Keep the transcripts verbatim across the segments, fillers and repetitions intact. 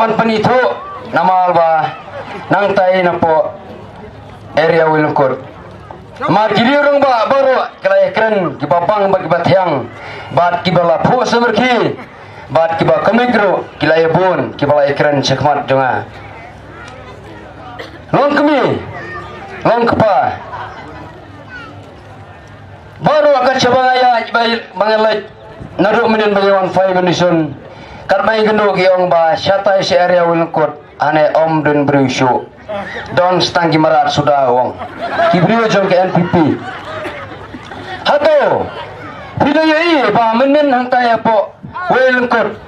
Ban pynithuh namar ba nangtai napoh area Wei Lyngkut. Namar ki riew rangbah baroh ki la ïakren kiba bang bad kiba thiang bad kiba la phuh samrkhie bad kiba comic ruh ki la ïabun kiba la ïakren shakhmat jong nga. Long kmie, long kpa. Baroh kat shaba nga ïaid ba, ba nga leit naduh mynnin ba nga wan five nation. Kat ba nga kynduh ki ong ba shatai sha area Wei Lyngkut hangne ym don briew shuh. Don tang ki mrad suda, ong ki briew jong ka N P P. Hato phi la ïohi ba mynnin hangtai hapoh Wei Lyngkut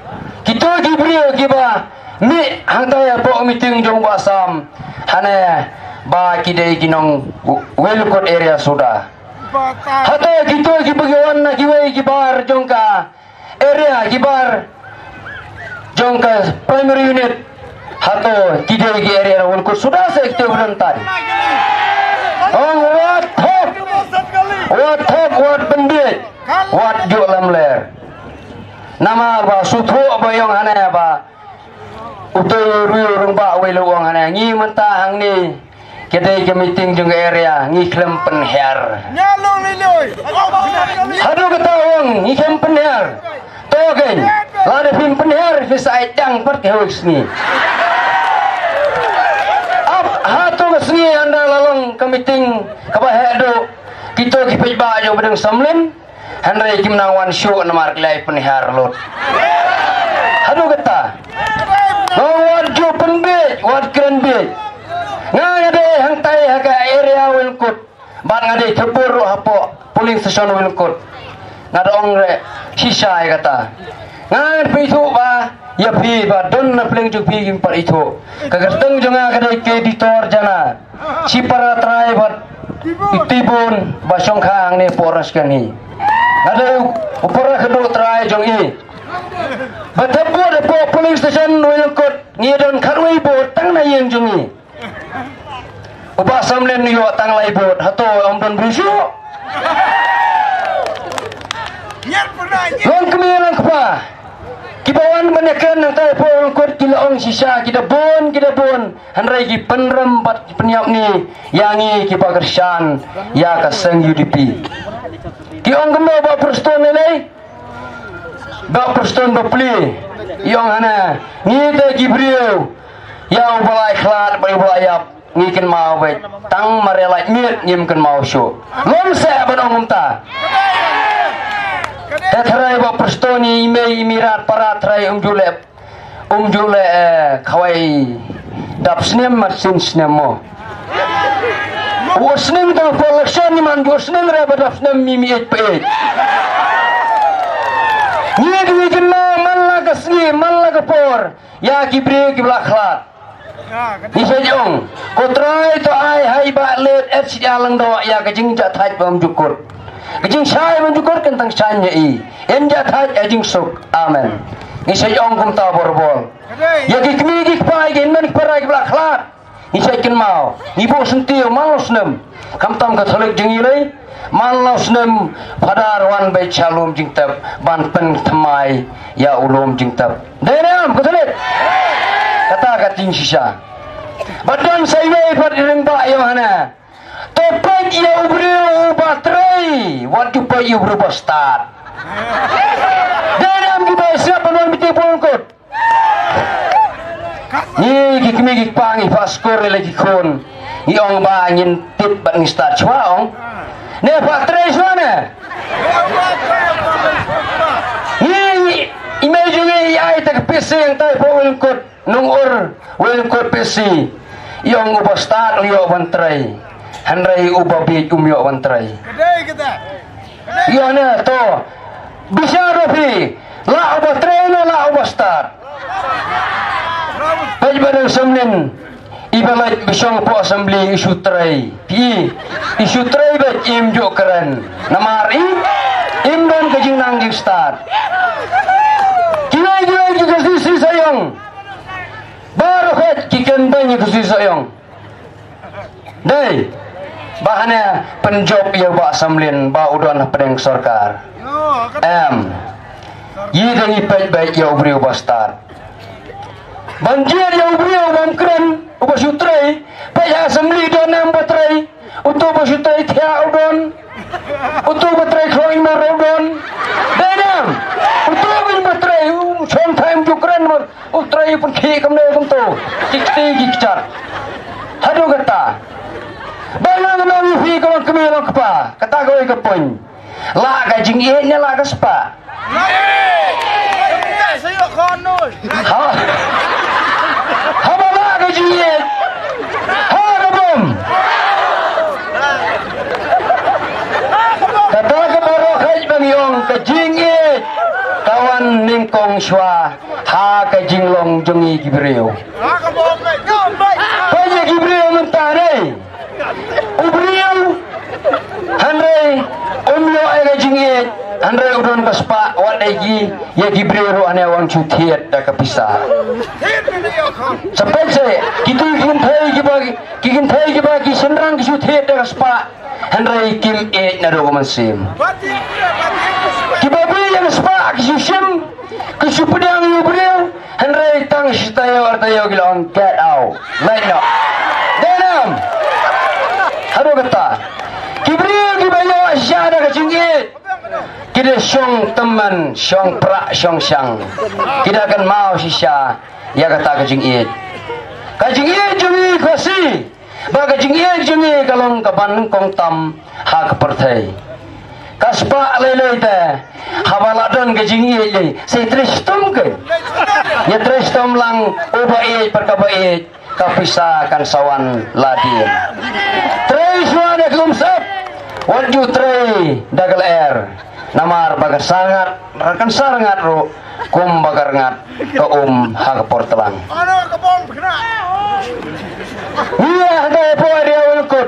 kito ki briew kiba mih hangtai hapoh meeting jong u Bah Sam hangne ba ki dei ki nong Wei Lyngkut area suda? Hato kito kiba ki wan na kiwei ki bar jong ka area, ki bar jong ka primary unit, hato ki dei ki area Wei Lyngkut suda se kito ba don tan? Ong wat thok, wat thok, wat pynbiej, wat juh lamler. Namar ba shu thuh ba ïong hangne ba uto u riew rangbah Wei Lyngkut hangne, ngi mynta hangne ka dei ka meeting jong ka area, ngi khlem pynhiar. Haduh kata ong ngi khlem pynhiar. To kein, lada phim pynhiar phi sa ai dang pat ka hawei sngi. Ap hato ka sngi ynda la long ka meeting kaba heh duh, kito ki paidbah jong Pdeng Samlin, hynrei kim nang wan shuh namar ki la ïai pynhiar lut. Haduh kata, long wat ju pynbiej, wat kren biej. Nga nga dei hangtai ha ka area Wei Lyngkut bad nga dei thebur ruh hapoh polling station Wei Lyngkut. Nga da ong re shisha ïa kata. Nga nga pynithuh ba ïa phi ba don na pdeng jong phi kim pat ithuh. Ka kyrteng jong nga ka dei K. Ditor Jana. Shi para trai bad i Tibun ba shongkha hangne poh Rashkani. Nga dei u para khadduh trai jong i. Ba thep vote hapoh polling station Wei Lyngkut ngi don khatwei vote tang na ïing jong i. U Bah Samlin u ïoh tang lai vote, hato ym don briew shuh? Long kmie long kpa. Kiba wan ban ïakren nangtai hapoh Wei Lyngkut ki la ong shisha ki da bun, ki da bun. Hynrei ki pynrem bad ki pynïap ngi ïa ngi kiba kyrshan ïa ka seng U D P. Ki ong kumno Bah Prestone lei lei? Bah Prestone bapli i ong hana, ngi te ki briew ïa uba la khlad bad uba la ïap ngi kynmaw beit. Tang mar ïa lait miet ngim kynmaw shuh. Lom seh ban ong kumta. Te tharai Bah Prestone i mei i mei rat para tharai um ju leh Um ju leh, eh, khawai dap snem mar shin snem mo. U snem da hapoh election ni man ju snem re ba dap snem mi mi ej pa ej. Ngi dei kynmaw man la ka sngi man la ka por ïa ki briew kiba la khlad. Ngi sa jong ko Trai to ai hai ba let et si ïa lang doh ïa ka jingjahthait bym jukut. Ka jingshai bym jukut kan tang shai ïa i. Ïa ka jingthait ïa ka jingsuk. Amen. Ngi sa ong kumta borbor. Ïa ki kmie ki kpa ki hynmen ki para kiba la khlad. Ngi sa kynmaw. Ngi buh syntiew man la u snem. Khamtam Katholik jong ngi lei. Man la u snem Phadar wan beit sha lum jingtep ban pynthymmai ïa u lum jingtep. Dei ne em Katholik? Kata ka jingshisha. Bad don sa iwei pat i rangbah ïa hana. To peit ïa u briew uba trei, wat ju peit ïa u briew ba stad. Dei ne em kiba ïasngap ban wan meeting Wei Lyngkut? Ngi ki kmie ki kpa ngi phah skor ïa la ki khun. Ngi ong ba ngin tip bad ngi stad shuwa ong. Ne phah trei shuwa ne. Ngi i mei jong ngi i ai ta ka pisi ïa ngtai hapoh Wei Lyngkut. Nong ur Wei Lyngkut pisi. I ong uba stad u ïoh ban trei. Hynrei uba bieit um ïoh ban trei. Ïa ne to. Bishar ïa phi. La uba trei ne la uba stad. Peit ba dang samnin. Iba leit ba shong hapoh assembly i shu trei. Phi i shu trei bad im ju kren. Namar i im don ka jingnang jingstad. Kiwei kiwei ki constituency sa ïong. Baroh ki kren beiñ ïa ka constituency sa ïong. Dei ba hane pynjop ïa u Bah Samlin ba u don hapdeng sorkar. Em. Ïa dang i peit beit ïa u briew ba stad. Ban jied ïa u briew bym kren, uba shu trei, peit ha assembly don em ba trei, uto ba shu trei thiah u don, uto ba trei khlong imor u don. Dei ne em, uto ba trei, u shong thaiñ ju kren, u trei u pynkhih kumne kumto. Ki kti ki kjat. Haduh katta. Ba nga ong ïa phi ka long kmie long kpa. Kata kawei ka point. Lah ka jingïeit ne lah ka spah? Ha? Haba lah ka jingïeit, ha ka bym? Kata ka baroh ka jingïeit ba ngi ong ka jingïeit ka wan nyngkong shuwa ha ka jinglong jong ngi ki briew. Peit ïa ki briew mynta ne. U briew hynrei um ïoh ïa ka jingïeit, hynrei u don ka spah, wat dei ki, ïa ki briew ruh hynrei wan shu thied da ka pisa. Sa peit se, kito ki kynthei kiba, ki kynthei kiba ki shynrang ki shu thied da ka spah, hynrei kim ïeit naduh ka mynsiem. Kiba bri ïa ka spah ki shu shim, ki shu pdiang ïa u briew, hynrei tang shi taïew ar taïew ki la ong, "Get out." Leit noh. Dei ne em? Haduh katta. Ki briew kiba ïoh shisha da ka jingïeit, ki da shong tymmen, shong prah, shong shang. Ki da kynmaw shisha ïa kata ka jingïeit. Ka jingïeit jong ngi Khasi, ba ka jingïeit jong ngi ka long kaba nyngkong tam ha ka pyrthei. Ka spah lei lei te, haba la don ka jingïeit lei, sa trei shitom ke. Ïa trei shitom lang, uba ïeit bad kaba ïeit, ka pisa kan sa wan la dien. Trei shuwa da ka umsap, wat ju trei da ka lyer. Namar ba ka sa rngat, kan sa rngat ruh, kumba ka rngat ka um ha ka por tlang. Ngi ïa hangta hapoh area Wynlongkuh,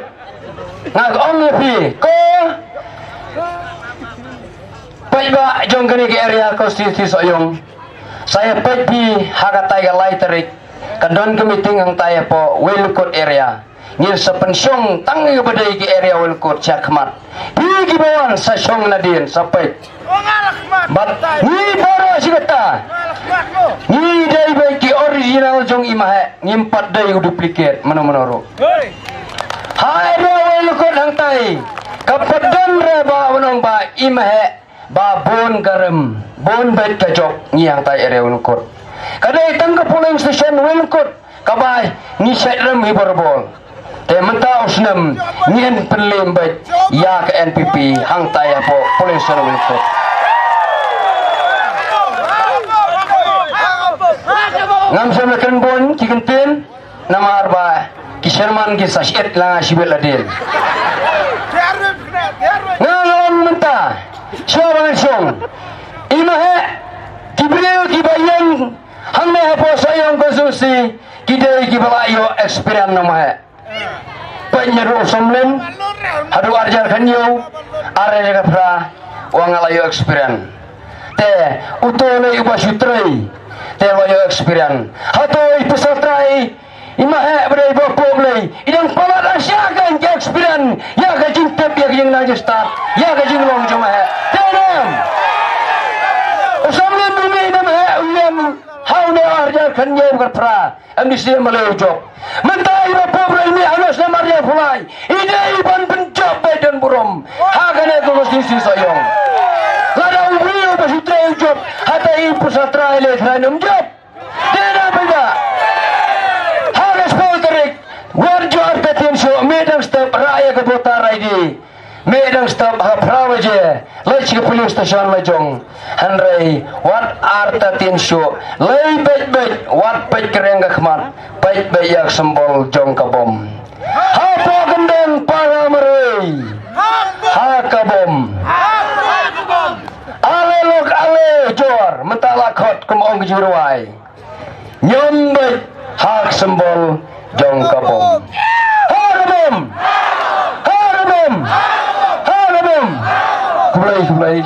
nga ong ïa phi, ko paidbah jong kane ka area constituency Sohiong, sa ïa peit phi ha katai ka lai tarik, ka don ka meeting hangtai hapoh Wynlongkuh area. Ngin sa pynshong tang ïa kaba dei ka area Wynlongkuh sha khmat. Phi kiba wan sa shong nadien sa peit. Bad ngi baroh shi katta, ngi dei beit ki original jong i Maheh, ngim pat dei u duplicate mano mano ruh. Ha area Wynlongkuh hangtai, ka pat don re ba wan ong ba i Maheh ba bun ka rem, bun beit ka jop ngi hangtai area Wynlongkuh. Ka dei tang ka polling station Wynlongkuh kaba ngi shait rem hi barabor. Te mynta u snem ngin pynlem beit ïa ka N P P hangtai hapoh polling station Wynlongkuh. Ngam shym la kren bun ki kyntien, namar ba ki sherman ki sa shit la nga shibit la dien. Nga ong mynta, shuwa ba ngan shong, i Maheh, ki briew kiba ïeng hangne hapoh Sohiong constituency, ki dei kiba la ïoh experience na Maheh. Peit ïa ruh u Samlin, haduh ar hajar khathynñiew, ar hajar khatphra, u ong nga la ïoh experience. Te uto lei uba shu trei, te la ïoh experience. Hato i Pu Satrai, i Maheh ba dei ba pop lei, i dang palat, a sha ka experience ïa ka jingtip, ïa ka jingnang jingstad, ïa ka jinglong jong Maheh. Te ne em? U Samlin u mih na Maheh, u ïeng ha une u ar hajar khathynñiew khatphra. M D C M L A u jop. Mynta i ba pop lei, i mih ha une u snem ar hajar khatlai, i dei ban pynjop beit, don burom ha kane ka constituency Sohiong. Lada u briew ba shu trei u jop, hato i Pu Satrai lei trai nym jop? Te da pynjop. Ha ka spah tarik, wat ju artatien shuh, mih dang step, rah ïa ka voter I D. Mih dang step ha phra baje, leit sha ka polling station la jong. Hynrei wat artatien shuh, leit beit beit, wat peit ka riang ka khmat, peit beit ïa ka symbol jong ka bom. Hapoh kyndon para marwei, ha ka bom. Ale lok ale jor, mynta la khot kum ong ka jingrwai. Ñiom beit ha ka symbol jong ka bom. Ha ka bom! Ha ka bom! Ha ka bom! Khublei, khublei.